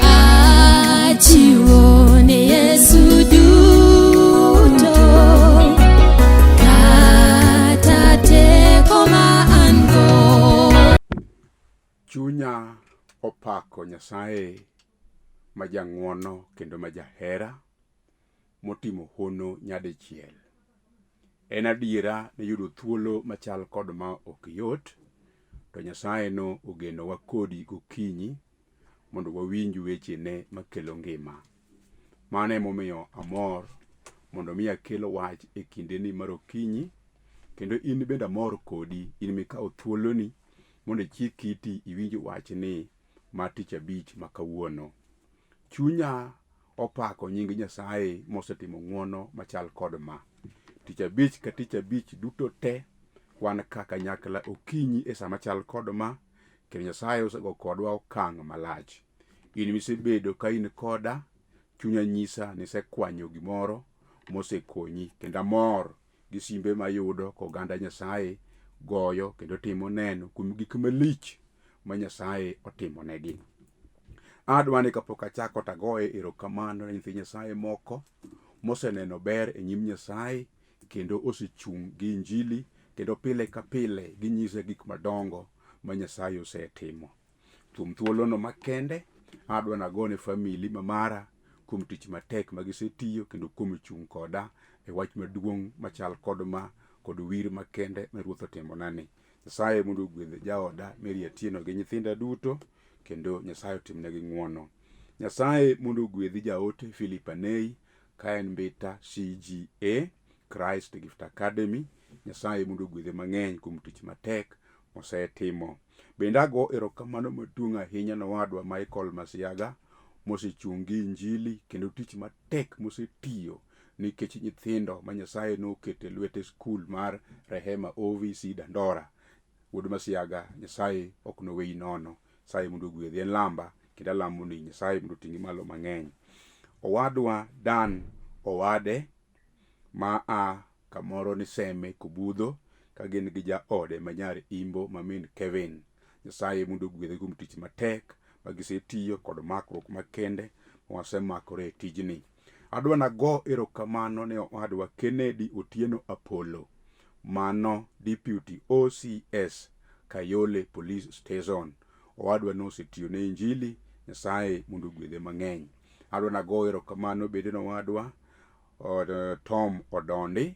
Achiwo ne Yesu duto kata teko ma an go. Chunya opako Nyasaye ma jang'wono kendo ma jahera motimo hono nyadichiel. En adiera ni yudo thuolo machal kod ma ok yot, to Nyasaye no ogenowa kodi gokinyi mondo wawinj wechene makelo ngima. Mano emomiyo amor mondo mi akel wach e kindeni mar okinyi, kendo in bende amor kodi, in mikawo thuoloni mondo ichik iti iwinj wachni mar tich abich ma kawuono. Chunya opako nying Nyasaye mosetimo ng'wono machal kod ma. Tich abich ka tich abich duto te wan ka kanyakla okinyi e sama chal kod ma kendo Nyasaye osego kodwa okang' malach. In misebedo ka in koda, chunya nyisa ni isekwanyo gimoro mosekonyi kendo amor gi simbe mayudo koganda Nyasaye goyo kendo timo neno kuom gik malich ma Nyasaye otimonegi. Adwa ni kapok achako to agoye erokamano ne nyithi Nyasaye moko moseneno ber e nyim Nyasaye kendo osechung' gi Injili kendo pile ka pile ginyisa gik madongo ma Nyasaye osetimo. Kuom thuolono makende, adwa nagone famili ma mara kuom tich matek ma gisetiyo kendo kuom chung' koda e wach maduong' machal kod ma kod wir makende ma Ruoth otimonani. Nyasaye mondo ogwedh jaoda Mary Atieno gi nyithinda duto kendo Nyasaye otimnegi ng'wono. Nyasaye mondo ogwedhi jaote Philip Anei ka en Mbita CGA Christ Gift Academy. Nyasaye mondo ogwedhe mang'eny kuom tich matek mosetimo. Bende ago erokamano maduong' ahinya ne owadwa Michael Masiaga mosechung' gi Injili kendo tich matek mosetiyo nikech nyithindo ma Nyasaye noketo e lwete skul mar Rehema OVC Dandora. Wuod Masiaga, Nyasaye ok noweyi nono. Nyasaye mondo ogwedhi. En lamba kendo alamo ni Nyasaye mondo oting'i malo mang'eny. Owadwa Dan Owade ma a kamoro ni Seme Kobudho ka gin gi jaode ma nyar Imbo ma min Kevin. Nyasaye mondo ogwedhe kuom tich matek ma gisetiyo kod makruok makende ma wasemakore e tijni. Adwa nago erokamano ne owadwa Kennedy Otieno Apollo mano Deputy OCS Kayole Police Station. Owadwa nosetiyo ne Injili, Nyasaye mondo ogwedhe mang'eny. Adwa nago erokamano bende ne owadwa Tom Odondi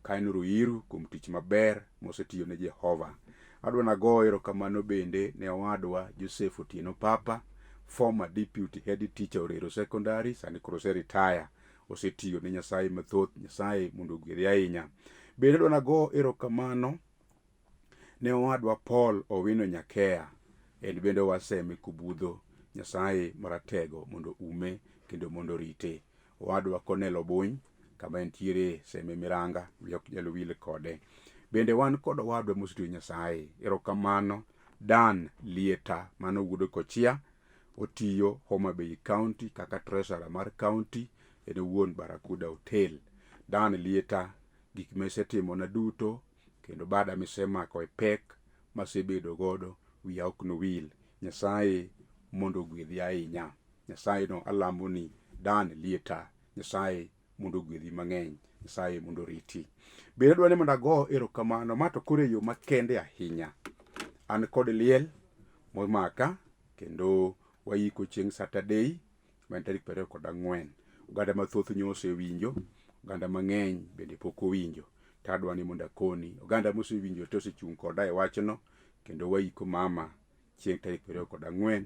ka en Ruiru kuom tich maber mosetiyo ne Jehova. Adwa nago erokamano bende ne owadwa Joseph Otieno Papa, former deputy head teacher Orero Secondary, sani koro ose retire. Osetiyo ne Nyasaye mathoth, Nyasaye mondo ogwedhe ahinya. Bende adwa nago erokamano ne owadwa Paul Owino Nyakea, en bende waseme kobudho, Nyasaye maratego mondo ume kendo mondo orite. Owadwa Cornel Obuny kama entiere Seme Miranga, wiya ok nyal wil kode. Bende wan kod owadwa mosetiyo Nyasaye. Erokamano Dan Lieta mano wuod Kochia, otiyo Homa Bay County kaka treasurer mar county, en owuon Barakuda Hotel. Dan Lieta, gik misetimona duto kendo bada misemako e pek masebedo godo wiya ok nowil. Nyasaye mondo ogwedhi ahinya. Nyasaye no alamo ni Dan Lieta, Nyasaye mondo ogwedhi mang'eny, Nyasaye mondo oriti. Bende adwa ni mondo ago erokamano ma to koro e yo makende ahinya. An kod liel momaka kendo wayiko chieng' Saturday ma en tarik 24. Oganda mathoth nyo osewinjo, oganda mang'eny bende pok owinjo. To adwa ni mondo akoni, oganda mosewinjo to osechung' koda e wachno kendo wayiko mama chieng' tarik 24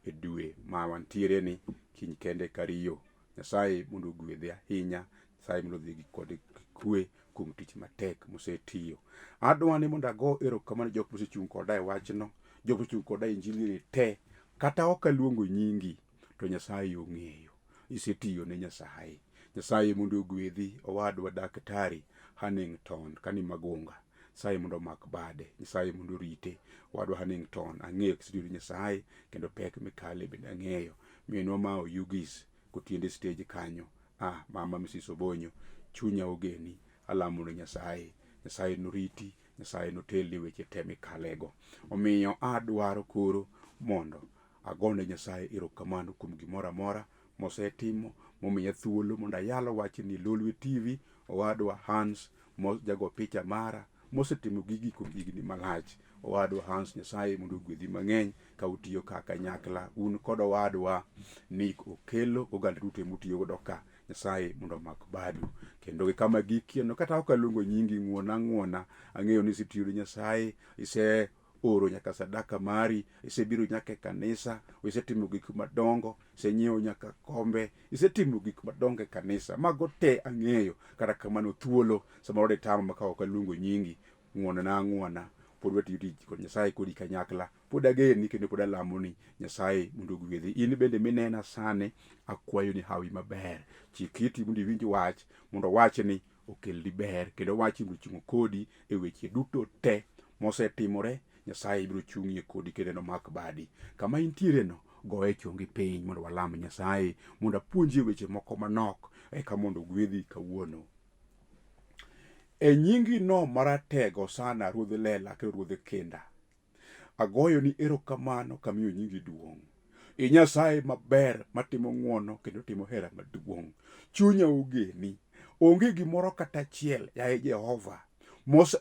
e dwe ma wantiere ni kiny kende kariyo. Nyasaye mondo ogwedhe ahinya, Nyasaye mondo odhi gi kode kwe kuom tich matek mosetiyo. Adwa ni mondo ago erokamano jok mosechung' koda e wachno, jok mosechung' koda e injili ni te. Kata ok aluongo nyingi, to Nyasaye ong'eyo. Isetiyo ne Nyasaye. Nyasaye mondo ogwedhi owadwa Daktari Hannington kani Magunga. Nyasaye mondo omak bade, Nyasaye mondo orite. Owadwa Hannington, ang'eyo kisetiyo ne Nyasaye kendo pek mikale bende ang'eyo. Minwa ma Oyugis kotiende stage kanyo. Ah, mama Mrs. Obonyo, chunya ogeni, alamo ne Nyasaye. Nyasaye noriti, Nyasaye notelni weche te mikalego. Omiyo adwaro koro mondo Agone Nyasaye erokamano kuom gimoro amora mosetimo momiya thuolo mondo ayal wachni e Lolwe TV, owadwa Hans mo jago picha mara mosetimo gigi kuom higni malach. Owadwa Hans, Nyasaye mondo ogwedhi mang'eny ka utiyo ka kanyakla un kod owadwa Nick Okello oganda duto mutiyo godo ka. Nyasaye mondo omak badu kendo gi kama gikieno kata ok aluongo nyingi ng'uona ng'uona ang'eyo ni isetiyo ne Nyasaye ise oro nyaka sadaka mari, isebiro nyaka e kanisa, isetimo gik madongo, isenyiewo nyaka kombe, isetimo gik madongo e kanisa. Mago te ang'eyo, kata kamano thuolo samoro ditama ma ka ok aluongo nyingi, ng'uonona ang'uona. Pod watiyo tich kod Nyasaye kodi kanyakla, pod ageni kendo pod alamoni Nyasaye mondo ogwedhi. In bende minena sani, akwayo ni hawi maber. Chik iti mondo iwinj wach, mondo wachni okelni ber kendo wachni mondo ochung' kodi e weche duto te mosetimore. Nyasaye biro chung'ie kodi kendo enomak badi. Kama intiere no, goye chongi piny mondo walam Nyasaye, mondo apuonjie weche moko manok eka mondo ogwedhi kawuono. E nyingi no maratego sana Ruodh Lela kendo Ruodh Kinda. Agoyoni erokamano kamiyo nyingi duong'. I Nyasaye maber matimo ng'wono kendo timo hera maduong'. Chunya ogeni. Onge gimoro kata achiel, yaye Jehova,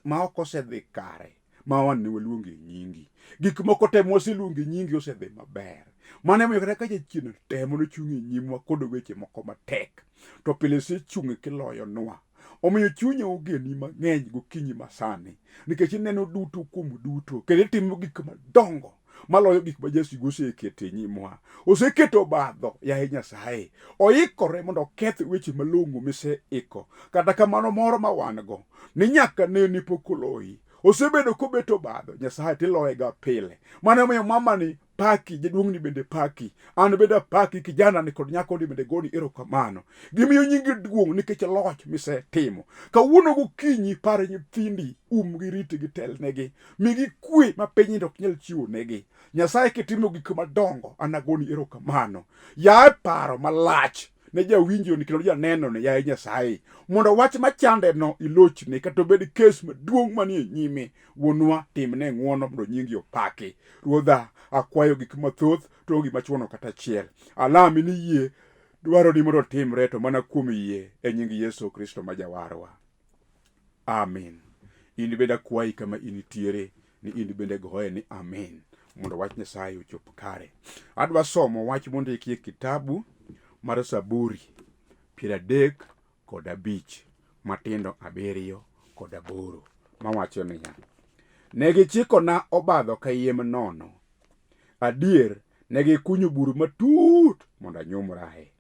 ma ok osedhi kare ma wan ne waluongo e nyingi. Gik moko te mwaseluongo e nyingi osedhi maber. Mano emomiyo kata ka jachien temo nochung' e nyimwa kod weche moko matek, to pile isechung' kiloyonwa. Omiyo chunya ogeni mang'eny gokinyi masani, nikech ineno duto kuom duto, kendo itimo gik madongo maloyo gik ma jasigu oseketo e nyimwa. Oseketo obadho, yaye Nyasaye. Oikore mondo oketh weche malong'o miseiko. Kata kamano moro ma wan go, ni nyaka nene pok oloyi. Osebedo kobeto obadho, Nyasaye tiloyega pile. Mano emomiyo mamani paki, jaduong'ni bende paki, an bende apaki, kijana ni kod nyakoni bende goni erokamano. Gimiyo nyingi duong' nikech loch misetimo. Kawuono gokinyi par nyithindi, umgi, ritgi, telnegi, migi kwe ma piny ok nyal chiwo negi. Nyasaye kitimo gik madongo, anagoni erokamano. Yaye paro malach ne jawinjo ni kendo janeno ni yaye Nyasaye, mondo wach machande no ilochne kata obed kes maduong' manie nyime. Wuonwa, timne ng'wono mondo nyingi opaki. Ruodha, akwayo gik mathoth to onge gima chuno kata achiel. Alami ni yie dwaroni mondo otimre to mana kuom yie e nying Yesu Kristo ma Jawarwa. Amin. In bende akwayi kama intiere ni in bende goye ni amin mondo wach Nyasaye ochop kare. Adwa somo wach mondiki e kitabu mar Saburi 35 matindo 7 kod 8 mawacho niya, Ne gichikona obadho kayiem nono. Adier, ne gikunyo bur matut mondo anyumrae.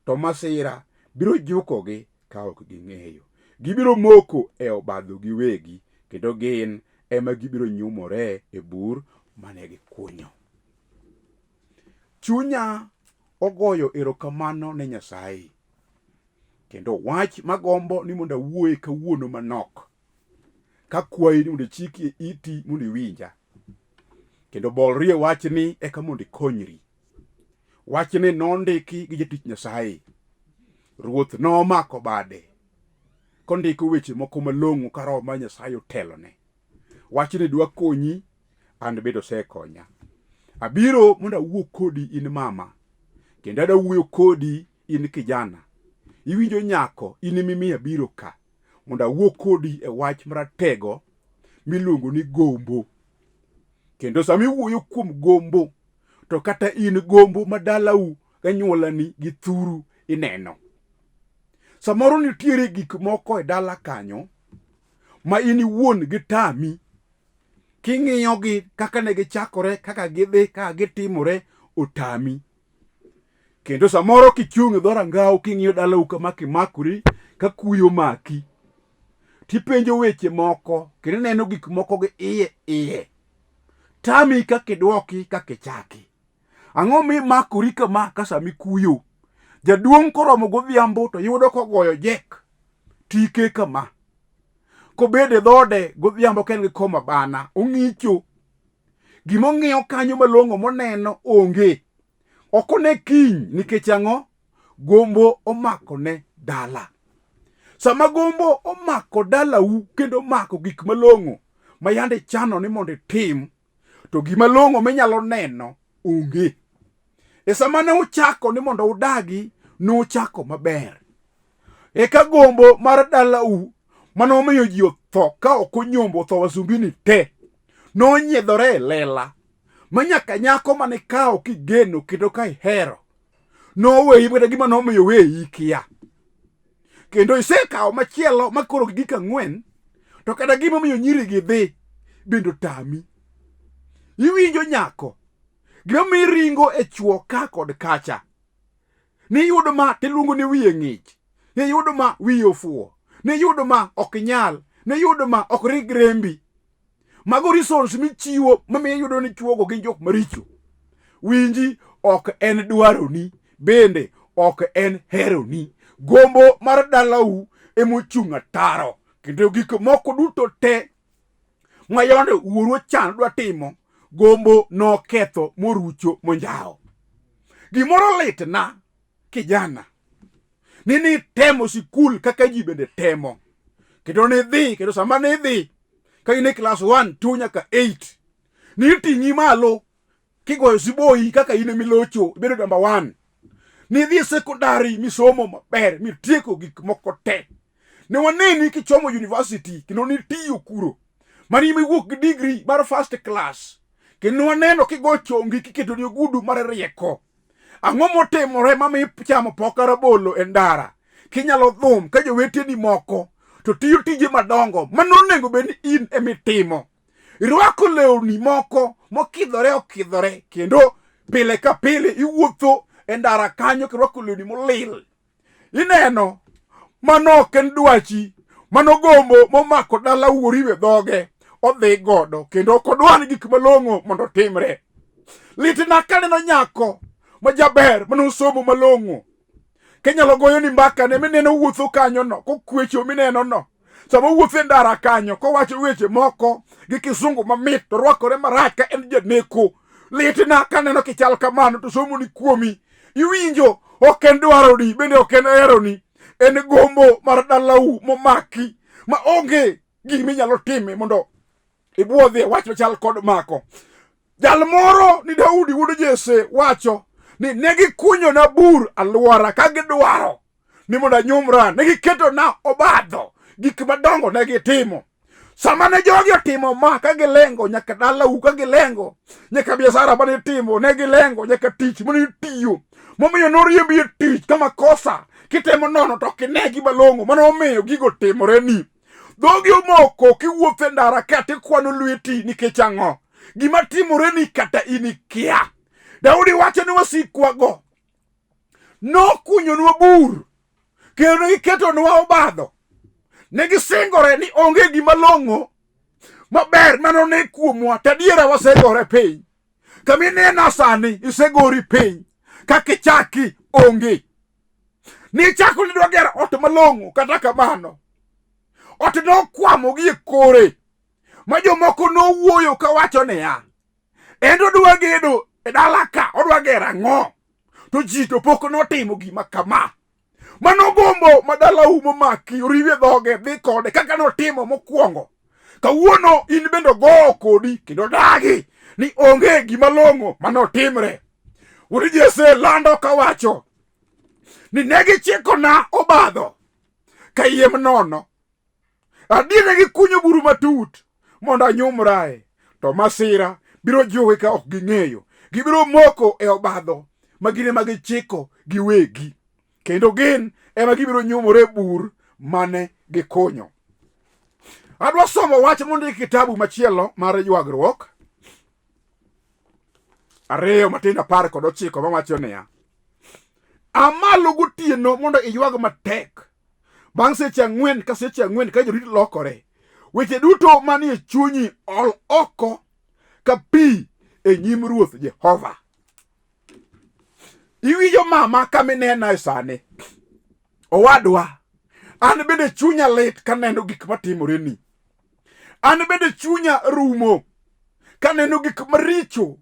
To masira biro jukogi ka ok ging'eyo. Gibiro moko e obadho giwegi, kendo gin ema gibiro nyumore e bur mane gikunyo. Chunya ogoyo erokamano ne Nyasaye. Kendo wach magombo ni mondo awuoye kawuono manok. Kakwayi ni mondo ichikie iti mondo iwinja. Kendo bolrie wachni eka mondo ikonyri. Wachni nondiki gi jatich Nyasaye. Ruoth nomako bade kondiko weche moko malong'o ka roho mar Nyasaye otelone. Wachni dwa konyi, an bende osekonya. Abiro mondo awuo kodi in mama, kendo adwa wuoyo kodi in kijana. Iwinjo nyako, in emimiyo abiro ka mondo awuo kodi e wach maratego miluongo ni gombo. Kendo sama iwuoyo kuom gombo, to kata in gombo ma dalau ganyuolani gi thuru ineno. Samoro nitiere gik moko e dala kanyo ma in iwuon gitami. King'iyogi kaka ne gichakore, kaka gidhi, kaka gitimore, otami. Kendo samoro kichung' e dhorangau king'iyo dalau kama kimakori ka kuyo maki, tipenjo weche moko kendo ineno gik moko gi iye iye. Tami kaka idwoki, kaka ichaki. Ang'o mimakori kama ka sama ikuyo? Jaduong' koromo godhiambo to yudo kogoyo jek tike kama. Kobedo e dhoode godhiambo ka en gi koma bana, ong'icho. Gima ong'iyo kanyo malong'o moneno onge. Ok one kiny nikech ang'o? Gombo omako ne dala. Sama gombo omako dalau kendo omako gik malong'o ma yande ichano ni mondo itim, to gima long'o minyalo neno onge. E sama ne uchako ni mondo udagi, nuchako maber. Eka gombo mar dalau mane omiyo ji otho ka ok onyombo otho wasumbini te nonyiedhore e lela ma nyaka nyako mane ikawo kigeno kendo ka ihero noweyi kata gima nomiyo weyi kia. Kendo isekawo machielo ma koro gik ang'wen to kata gima omiyo nyiri gi dhi bende otami. Iwinjo nyako gima miyo iringo e chwo ka kod kacha. Niyudo ma tiluongo ni wiye ng'ich, niyudo ma wiye ofuwo, niyudo ma ok inyal, niyudo ma ok rig rembi. Mago reasons michiwo mamiyo iyudo ni chwogo gin jok maricho. Winji ok en dwaroni, bende ok en heroni. Gombo mar dalau emochung' ataro, kendo gik moko duto te ma yande wuoru ochano dwa timo, gombo noketho morucho monjawo. Gimoro litna kijana ni nitemo sikul kaka ji bende temo, kendo nidhi, kendo sama nidhi ka in e klas 1 2 nyaka 8 niting'i malo kigoyo siboyi kaka in emilocho ibedo namba 1. Nidhi e sekondari misomo maber mitieko gik moko te. Ne waneni kichomo university kendo nitiyo kuro mani miwuok gi degree mar first class kendo waneno kigo chongi kiketoni ogudu mar rieko. Ang'o motimore mamiyo chamo poka rabolo e ndara kinyalo dhum ka joweteni moko to tiyo tije madongo mano onego bed ni in emitimo. Irwako lewni moko mokidhore okidhore kendo pile ka pile iwuotho e ndara kanyo kirwako lewni molil. Ineno mano ok en dwachi, mano gombo momako dala wuori e dhoge odhi godo kendo ok odwar gik malong'o mondo otimre. Litna kaneno nyako ma jaber manosomo malong'o kinyalo goyo ni mbaka ne mineno wuotho kanyo no kokwecho mineno no sama owuotho e ndara kanyo kowacho weche moko gi kisungu mamit to rwakore marach ka en janeko. Litna kaneno kichal kamano to somo ni kuomi. Iwinjo ok en dwaroni bende ok en heroni, en gombo mar dalau momaki ma onge gima inyalo time mondo ibwodhie wach machal kod mako. Jal moro ni Daudi wuod Jesse wacho ni ne gikunyona bur alwora ka gidwaro ni mondo anyumra, ne giketona obadho, gik madongo ne gitimo. Sama ne jogi otimo ma ka gilengo nyaka dalau, ka gilengo nyaka biashara mane itimo, ne gilengo nyaka tich mane itiyo, momiyo noriembi e tich ka makosa kitemo nono to ok ine gima long'o, mano omiyo gigo timoreni. Dhogi omoko kiwuotho e ndara ka tikwano lweti nikech ang'o? Gima timoreni kata in ikia. Daudi wacho ni wasikwago nokunyonwa bur kendo giketonwa obadho. Ne gisingore ni onge gima long'o maber manone kuomwa, to adiera wasegore piny. Kama inena sani isegori piny, kaka ichaki onge. Nichako ni idwa gero ot malong'o, kata kamano ot nokwamo gi e kore ma jomoko nowuoyo kawacho niya, en odwa gedo e dala ka, odwa gero ang'o? To ji to pok notimo gima kama. Mano gombo ma dalau momaki oriwie dhoge dhi kode kaka notimo mokwongo. Kawuono in bende ogowo kodi kendo dagi ni onge gima long'o manotimre. Wuod Jesse lando kawacho ni ne gichikona obadho kayiem nono. Adier ne gikunyo buru matut mondo anyumrae, to masira biro jiwogi ka ok ging'eyo. Gibiro moko e obadho ma gin ema gichiko giwegi, kendo gin ema gibiro nyumore e bur mane gikunyo. Adwa somo wach mondik e kitabu machielo mar ywagruok 2 matindo 19 mawacho niya, A malo gotieno mondo iywag matek bang' seche 4 ka seche 4 ka jorit lokore. Weche duto manie chunyi ol oko ka pi e nyim Ruoth Jehova. Iwinjo mama kama inena e sani? Owadwa, an bende chunya lit kaneno gik matimoreni. An bende chunya rumo kaneno gik maricho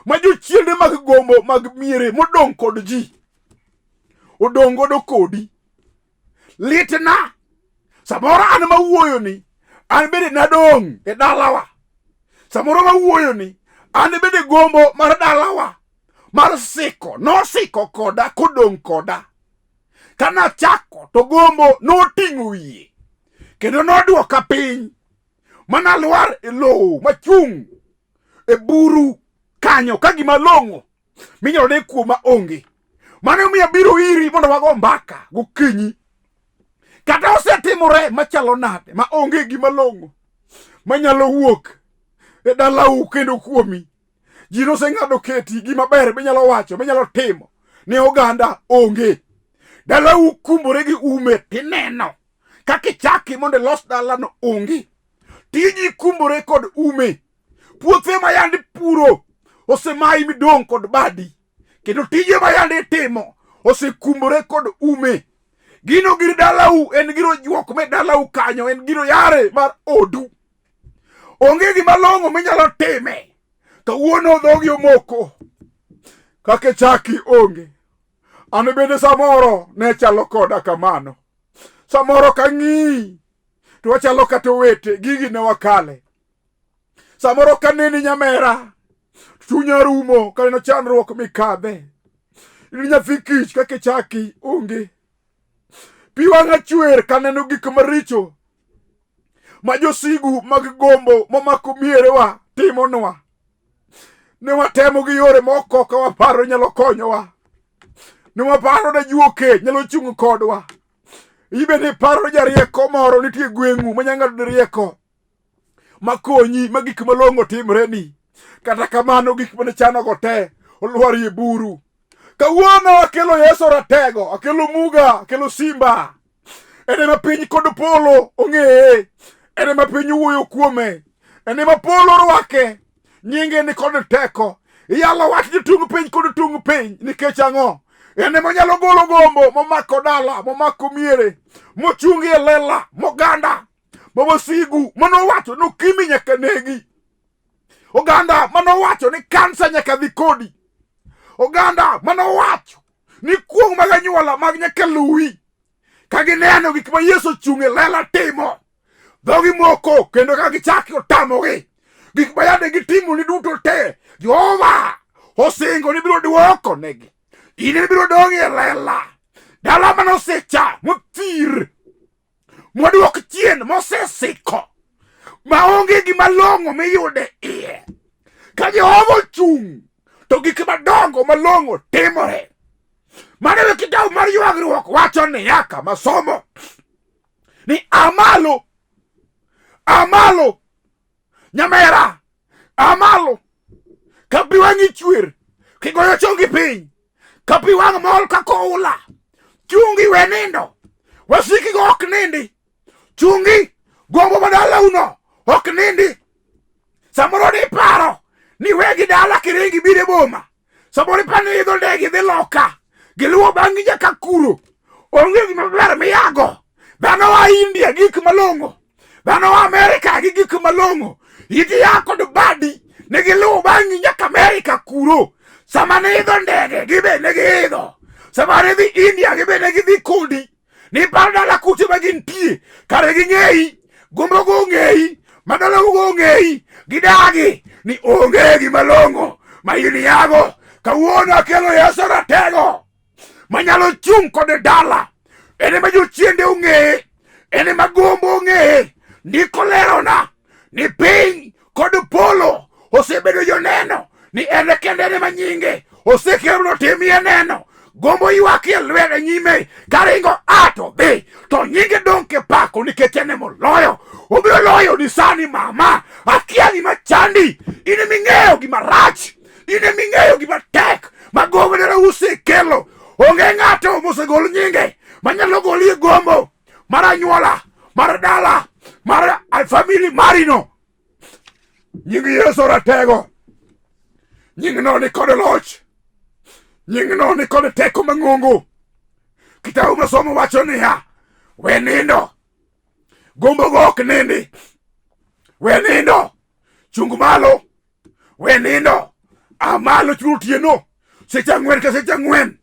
ma jochiende mag gombo mag miere modong' kod ji odong' godo kodi. Litna samoro an mawuoyoni, an bende nadong' e dalawa. Samoro mawuoyoni, an bende gombo mar dalawa mar siko nosiko koda kodong' koda. Kanachako to gombo noting'o wiye kendo nodwoka piny mana lwar e lowo machung' e buru kanyo ka gima long'o minyalo ne kuoma onge. Mano omiyo abiro iri mondo wago mbaka gokinyi. Kata osetimore machalo nade ma onge gima long'o manyalo wuok e dalau kendo kuomi. Ji noseng'ado keti gima ber minyalo wacho minyalo timo ne oganda onge. Dalau kumbore gi ume tineno kaka ichaki mondo ilos dalano onge. Tiji kumbore kod ume. Puothe ma yande puro osemayi midong' kod badi. Kendo tije ma yande itimo osekumbore kod ume. Gino gir dalau en giro juok me dalau kanyo en giro yare mar odu. Onge gima long'o minyalo time. Kawuono dhogi omoko. Kaka chaki onge. An bende samoro ne chalo koda kamano. Samoro ka ng'iyi to wachalo kata owete, gigi ne wakale. Samoro ka neni nyamera, chunya rumo kaneno chandruok mikadhe. In nyathi kich kaka ichaki onge. Pi wang'a chwer kaneno gik maricho ma josigu mag gombo momako mierewa timonwa. Ne watemo gi yore moko ka waparo nyalo konyowa. Ne waparo ni juoke nyalo chung' kodwa. Ibe ne paro jarieko moro nitie gweng'u manyalo ng'ado rieko makonyi ma gik malong'o timreni. Kata kamano gik mane chanogo te olwar e buru. Kawuono akelo Yesu ratego, akelo Muga, akelo Simba. En ema piny kod polo ong'eye, en ema piny wuoyo kuome, en ema polo rwake, nyinge ni kod teko. Iyalo wach gi tung' piny kod tung' piny nikech ang'o? En ema onyalo golo gombo momako dala, momako miere, mochungi e lela, moganda, mawasigu manowacho ni ukimi nyaka negi. Oganda manowacho ni kansa nyaka dhi kodi. Oganda manowacho ni kuong' mag anyuola mag nyaka luwi. Ka gineno gik ma Yesu ochung' e lela timo, dhogi moko kendo ka gichaki otamogi. Gik ma yande gitimo ni duto te, Jehova osingo ni biro duoko negi. In ibiro dong' e lela. Dala manosecha mothir moduok chien mosesiko maonge gima long'o miyude iye. Ka Jehova ochung' to gik madongo malong'o timore. Mano e kitabu mar ywagruok wacho niya kama somo ni amalo amalo nyamera amalo ka pi wang'i chwer kigoyo chongi piny ka pi wang' mol ka koula chungi we nindo wasikigo ok nindi chungi gombo madalauno ok nindi samoro ni paro ni wegi dala kiringi biro e boma samoro iparo ni idho ndege idhi loka giluwo bang'i nyaka kuro onge gima ber miyago dhano wa India gik malong'o dhano wa Amerika gi gik malong'o iti ya kod badi ne giluwo bang'i nyaka Amerika kuro sama ne idho ndege gibe ne giidho sama ne dhi India gibe ne gidhi kodi ni par dala kuche ma gintie kare ging'eyi gombogo ong'eyi madalaugo ong'eyi gidagi ni onge gima long'o ma in yago kawuono akelo Yesu ratego manyalo chung' kod dala en ema jochiende ong'eye en ema gombo ong'eye ndiko lerona ni piny kod polo osebedo joneno ni en kende en ema nyinge osekelo mondo otimie neno gombo ywak e lwete nyime karingo a to dhi to nyinge dong' kipako nikech en emoloyo obiro loyo ni sani mama akia gima chandi in eming'eyo gima rach in eming'eyo gima tek ma gombo dala usekelo onge ng'ato mosegol nyinge manyalo goli e gombo mar anyuola mar dala mar famili marino nying Yesu ratego nyingno ni kod loch nyingno ni kod teko mang'ongo kitabu masomo wacho niya we nindo gombogo ok nindi we nindo chung malo we nindo a malo chuny otieno seche ang'wen ka seche ang'wen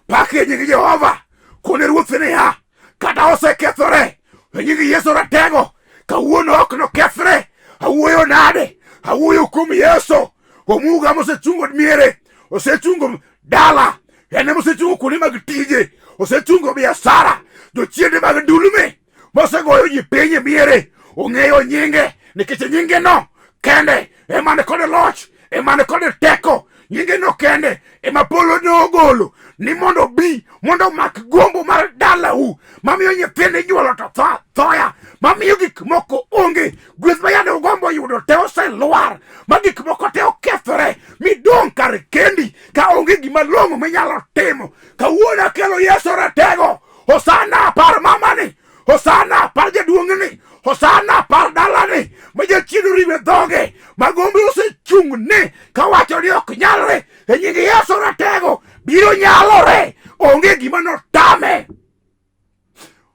pakie nying Jehova kone ruoth niya kata osekethore e nying Yesu ratego kawuono ok nokethre awuoyo nade awuoyo kuom Yesu omuga mosechungo miere Osechungo dala, en ema osechungo kuonde mag tije, osechungo biashara, jochiende mag ndulme mosegoyo ji piny e miere ong'eyo nyinge nikech nyinge no kende ema ni kod loch, ema ni kod teko. Nyinge no kende ema polo ne ogolo ni mondo obi mondo omak gombo mar dalau mamiyo nyithindo inyuolo to tho thoya, mamiyo gik moko onge, gweth ma yande ugombo yudo te oselwar, ma gik moko te okethore midong' kar kendi ka onge gima long'o minyalo timo. Kawuono akelo Yesu ratego. Hosana par mamani, Hosana par jaduong'ni, Hosana par dalani ma jachien oriwe dhoge, ma gombe osechung'ne kawacho ni ok nyalre. E nying Yesu ratego biro nyalore, onge gima notame.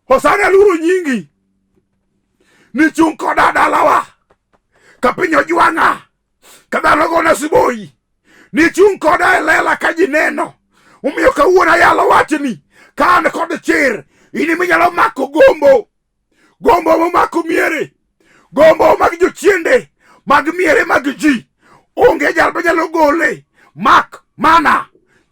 Hosana luoro nyingi nichung' koda dalawa ka piny ojwang'a ka dhano gona siboi nichung' koda e lela ka ji neno. Omiyo kawuono ayalo wachni ka an kod chir, in ema inyalo mako gombo, gombo momako miere, gombo mag jochiende mag miere mag ji. Onge jal manyalo gole mak mana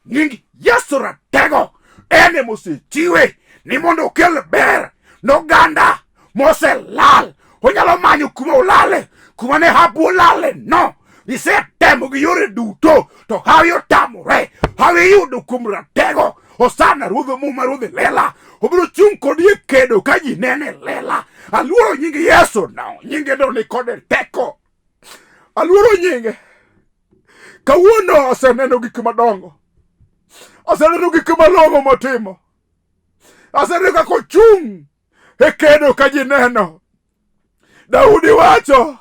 nying Yesu ratego. En ema osechiwe ni mondo okel ber noganda moselal. Onyalo manyo kuma olale, kuma ne hapu olale no. Isetemo gi yore duto to hawi otamore. Hawi iyudo kuom ratego. Hosana ruodh muma, ruodh lela. Obiro chung' kodi e kedo ka ji nene lela. Aluoro nying Yesu no, nyinge no ni kod teko. Aluoro nyinge. Kawuono aseneno gik madongo. Aseneno gik malong'o motimo. Aseneno kaka ochung' e kedo ka ji neno. Daudi wacho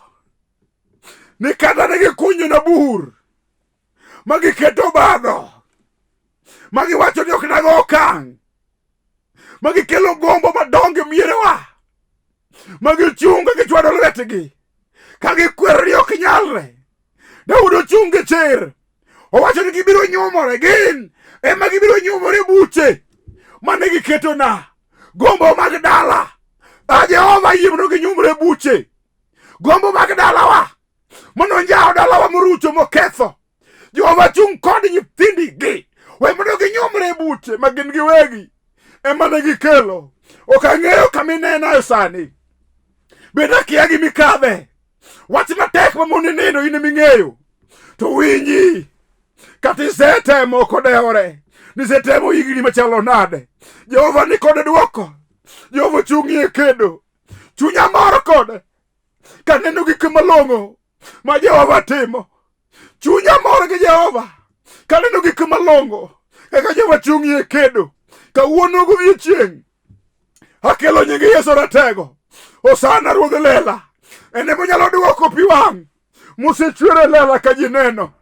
ni kata ne gikunyona bur ma giketo obadho ma giwacho ni ok nago okang' ma gikelo gombo madongo e mierewa ma gichung' ka gichwado lwetgi ka gikwero ni ok nyalre. Daudi ochung' gi chir, owacho ni gibiro nyumore, gin ema gibiro nyumore buche mane giketona, gombo mag dala. A Jehova, yie mondo ginyumre buche, gombo mag dalawa mondo njawo dalawa morucho moketho. Jehova chung' kod nyithindi gi, we mondo ginyumre buche ma gin giwegi ema ne gikelo. Ok ang'eyo kama inena e sani, bende akia gima ikadhe. Wach matek ma mon nindo in ema ing'eyo. To winji, kata isetemo ok odewore, nisetemo higni machalo nade, Jehova ni kod dwoko. Jehova ochung'ie kedo. Chunya mor kode kaneno gik malong'o ma Jehova timo. Chunya mor gi Jehova kaneno gik malong'o kaka Jehova chung'ie kedo. Kawuono godiechieng' akelo nying Yesu ratego. Hosana ruodh lela. En ema onyalo duoko pi wang' mosechwer e lela ka ji neno.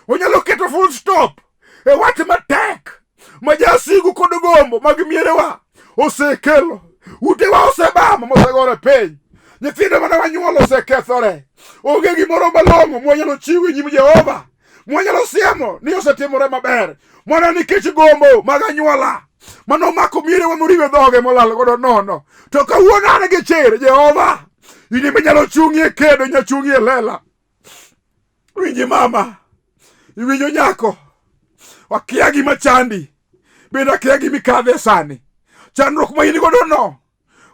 Onyalo keto full stop e wach matek ma jasigu kod gombo mag mierewa osekelo. Utewa osebamo mosegore piny. Nyithindo mane wanyuolo osekethore. Onge gimoro malong'o mwanyalo chiwo e nyim Jehova, mwanyalo siemo ni osetimore maber, mana nikech gombo mag anyuola mane omako mierewa moriwe dhoge molal godo nono. To kawuono an gi chir, Jehova, in ema inyalo chung'ie kedo, inyalo chung'ie lela. Winji mama, iwinjo nyako, wakia gima chandi, bende akia gima ikadhe sani. Chandruok ma in godo no,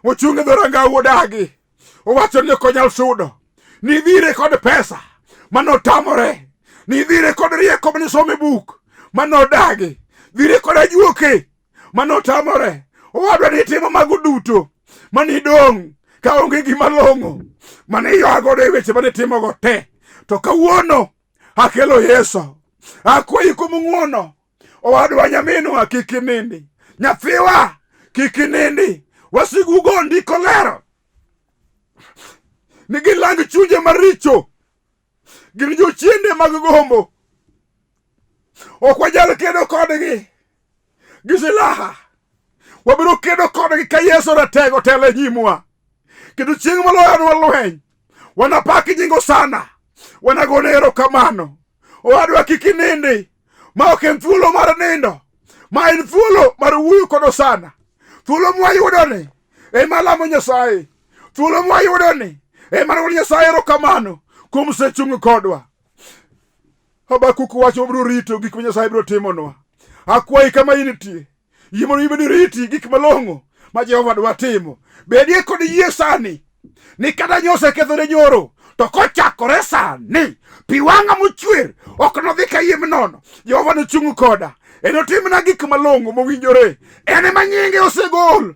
ochung' e dhoranga odagi, owacho ni ok onyal sudo. Nidhire kod pesa manotamore, nidhire kod rieko mane somo e buk manodagi, dhire kod ajuoke manotamore. Owadwa nitimo mago duto manidong' ka onge gima long'o mane iywa godo e weche mane itimogo te. To kawuono akelo Yesu, akwayi kuom ng'wono. Owadwa, nyaminwa, kik inindi. Nyathiwa, kik inindi. Wasigugo ndiko lero ni gin lang chunje maricho, gin jochiende mag gombo. Ok wanyal kedo kodgi gi silaha, wabiro kedo kodgi ka Yesu ratego telo e nyimwa, kendo chieng' moloyonwa lweny wanapak nying Hosana, wanagone erokamano. Owadwa, kik inindi. Ma ok en thuolo mar nindo, ma en thuolo mar wuoyo kod Hosana. Thuolo mwayudoni ema lamo Nyasaye, thuolo mwayudoni ema golo Nyasaye erokamano kuom sechung' kodwa. Habakuk wacho wabiro rito gik ma Nyasaye biro timonwa. Akwayi kama intie, yie mondo ibed iriti gik malong'o ma Jehova dwa timo. Bedie kod yie sani ni kata nyo osekethore nyoro, to kochakore sani pi wang'a mochwer ok nodhi kayiem nono. Jehova nochung' koda, enotimna gik malong'o mowinjore. En ema nyinge osegol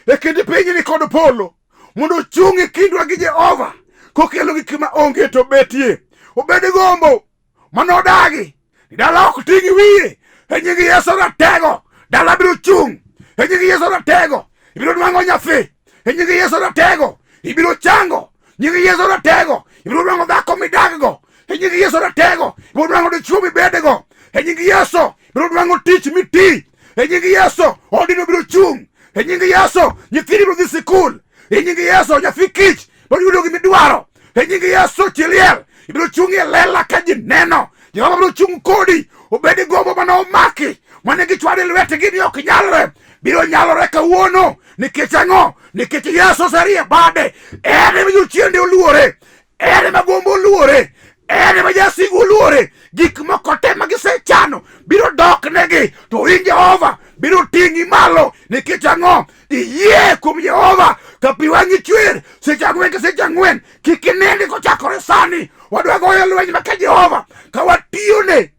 e kind pinyni kod polo mondo ochung' e kindwa gi Jehova kokelo gik ma onge to betie. Obed gombo manodagi ni dala ok ting' wiye e nying Yesu ratego. Dala biro chung' e nying Yesu ratego. Ibiro nwang'o nyathi e nying Yesu ratego. Ibiro chango nying Yesu ratego. Ibiro nwang'o dhako midaggo e nying Yesu ratego. Ibiro nwang'o dichuo mibedgo e nying Yesu. Ibiro nwang'o tich miti e nying Yesu. Odino biro chung' e nying Yesu. Nyithindi biro dhi sikul e nying Yesu. Nyathi kich biro yudo gimidwaro e nying Yesu. Chi liel ibiro chung' e lela ka ji neno. Jehova biro chung' kodi, obed gombo mane omaki mane gichwado e lwetgi ni ok nyalre, biro nyalore kawuono. Nikech ang'o? Nikech Yesu oserie bade. En ema jochiende oluore, en ema gombo oluore, en ema jasigu oluore. Gik moko te ma gisechano biro dok negi, to in Jehova biro ting'i malo. Nikech ang'o? Iyie kuom Jehova ka pi wang'i chwer seche ang'wen ka seche ang'wen. Kik inindi kochakore sani. Wadwa goyo lweny maka Jehova ka watiyone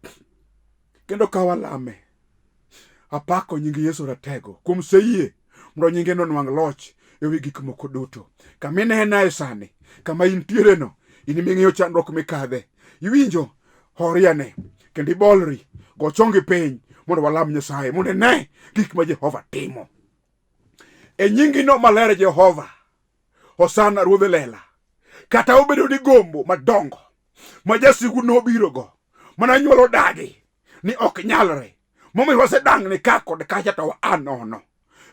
kendo ka walame. Apako nying Yesu ratego kuom seyie mondo nyinge nonwang' loch ewi gik moko duto. Kama inenae sani, kama intiereno, in ming'iyo chandruok mikadhe, iwinjo, horiane kendo ibolri, go chongi piny mondo walam Nyasaye mondo ine gik ma Jehova timo. E nyingino maler Jehova, Hosana Ruodh Lela, kata obedo ni gombo madongo ma jasigu nobirogo mana nyuolo dagi ni ok nyalre, momiyo wasedang'ni ka kod kacha to waa nono.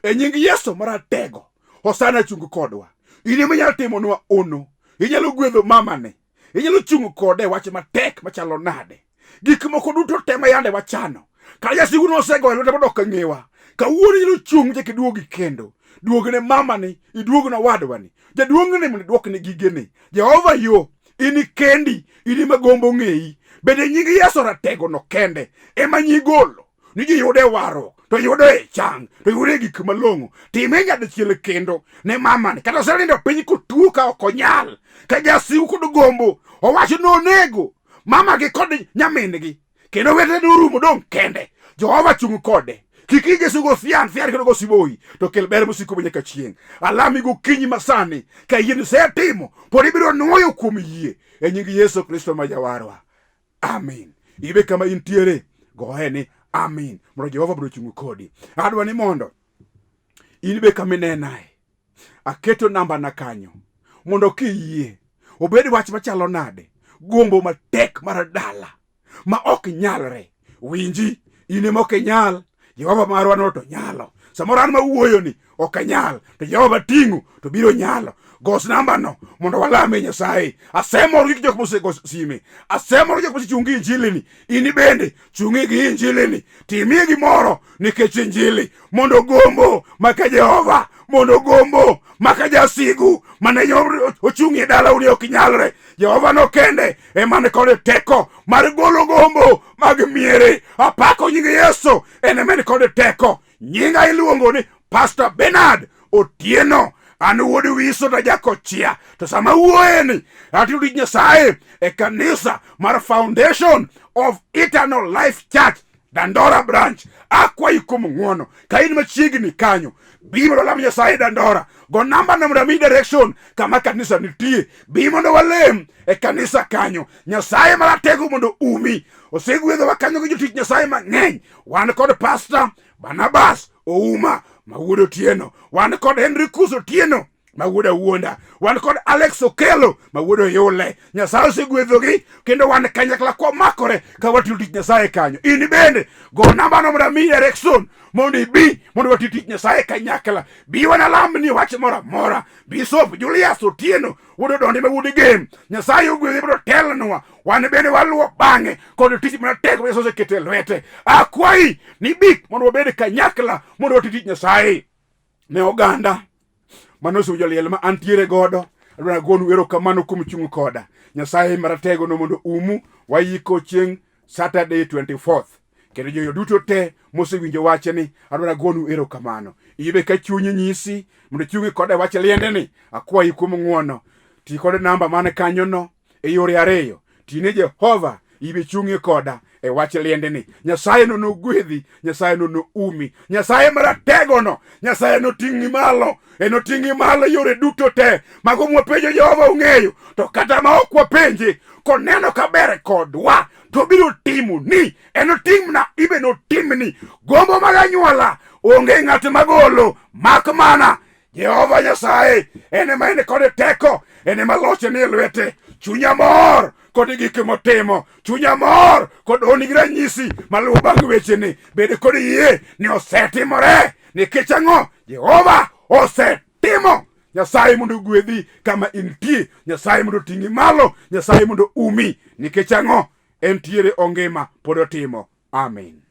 E nying Yesu maratego, Hosana chung kodwa. In ema inyalo timonwa ono. Inyalo gwedho mamani. Inyalo chung' kode e wach matek machalo nade. Gik moko duto te ma yande wachano. Ka jasigu nosegoyo lwete modok e ng'ewa. Kawuono inyalo chung' chak iduogi kendo. Duogne mamani, iduogne owadwani. Jaduong'ni mondo iduokne gigene. Jehova yo, in kendi, in ema gombo ng'eyi. Bende nying Yesu ratego no kende ema nyigolo ni ji yude warruok, to yudo e chang, to yudo e gik malong'o. Time nyadichiel kendo ne mamani, kata osenindo piny kotuo ka ok onyal, ka jasigu kod gombo owacho ni onego mama gi kod nyamin-gi, kendo wetene norumo dong' kende. Jehova chung' kode. Kik ije sugo thian thian kendo go siboi, to kel ber mosiko nyaka chieng'. Alami gokinyi masani, ka yie nisetimo, pod ibiro nuoyo kuom yie e nying Yesu Kristo ma jawarwa. Amin. Ibe kama intiere, goye ni amin, mondo Jehova biro chung' kodi. Adwa ni mondo in be kama inenae, aketo namba na kanyo mondo kiyie obed wach machalo nade, gombo matek mar dala ma ok nyalre. Winji, in ema ok inyal, Jehova marwa no to nyalo. Samoro an mawuoyo ni ok anyal, to Jehova ting'o to biro nyalo. Gos namba no mondo walame Nyasaye. Asemor gi jok mosego sime, asemor gi jok mosechung' gi injili ni. In bende chung'i gi injili ni, timie gimoro nikech injili, mondo gombo maka Jehova, mondo gombo maka jasigu mane ochung'ie dalau ni ok nyalre. Jehova no kende ema ni kod teko mar golo gombo mag miere. Apako nying Yesu, en ema ni kod teko. Nyinga iluongo ni Pastor Bernard Otieno. An wuod Wiso to jakochia. To sama wuoyeni, atiyo tij Nyasaye e kanisa mar Foundation of Eternal Life Church, Dandora branch. Akwayi kuom ng'uono, ka in machiegni kanyo, bi mondo walam Nyasaye Dandora. Go namba no mondo amiyi direction kama kanisa nitie. Bi mondo walem e kanisa kanyo. Nyasaye maratego mondo umi. Osegwedhowa kanyo gi jotich Nyasaye mang'eny. Wan kod Pastor Barnabas Ouma ma wuod Otieno. Wan kod Henricus Otieno ma wuod Awuonda. Wan kod Alex Okelo ma wuod Oyule. Nyasaye osegwedhogi kendo wan kanyakla kwamakore ka watiyo tich Nyasaye kanyo. In bende go namba no mondo amiyi direction mondo ibi mondo wati tich Nyasaye kanyakla. Bi wanalamni wach moro amora. Bishop Julius Otieno wuod Odondi ma wuod Gem. Nyasaye ogwedhi mondo telnwa. Wan bende waluwo bang'e kod tich matek ma Yesu oseketo e lwete. Akwayi ni bi mondo wabed kanyakla mondo wati tich Nyasaye ne oganda mano osewinjo liel ma antiere godo. Adwaro agonu erokamano kuom chung' koda. Nyasaye maratego no mondo umu. Wayiko chieng' Saturday 24th. Kendo joyo duto te mosewinjo wachni, adwaro agonu erokamano. Ibe ka chunyi nyisi mondo ichungi koda e wach liendeni, akwayi kuom ng'wono. Ti kod namba man kanyono e yore ariyo. Tine Jehova ibe chung'ie koda e wach liendeni. Nyasaye no nogwedhi, Nyasaye no noumi, Nyasaye marategono, Nyasaye noting'i malo, enoting'i malo e yore duto te. Mago mwapenjo Jehova ong'eyo, to kata ma ok wapenje, koneno ka ber kodwa, to obiro timoni, enotimna, ibe notimni. Gombo mag anyuola onge ng'at magolo, mak mana Jehova Nyasaye en ema en kod teko, en ema loche nie lwete. Chunya mor kod gik motimo, chunya mor kod honni gi ranyisi maluwo bang' wechene. Bed kod yie ni osetimore. Nikech ang'o? Jehova osetimo. Nyasaye mondo ogwedhi kama intie, Nyasaye mondo oting'i malo, Nyasaye mondo umi. Nikech ang'o? Entiere ongima, pod otimo. Amen.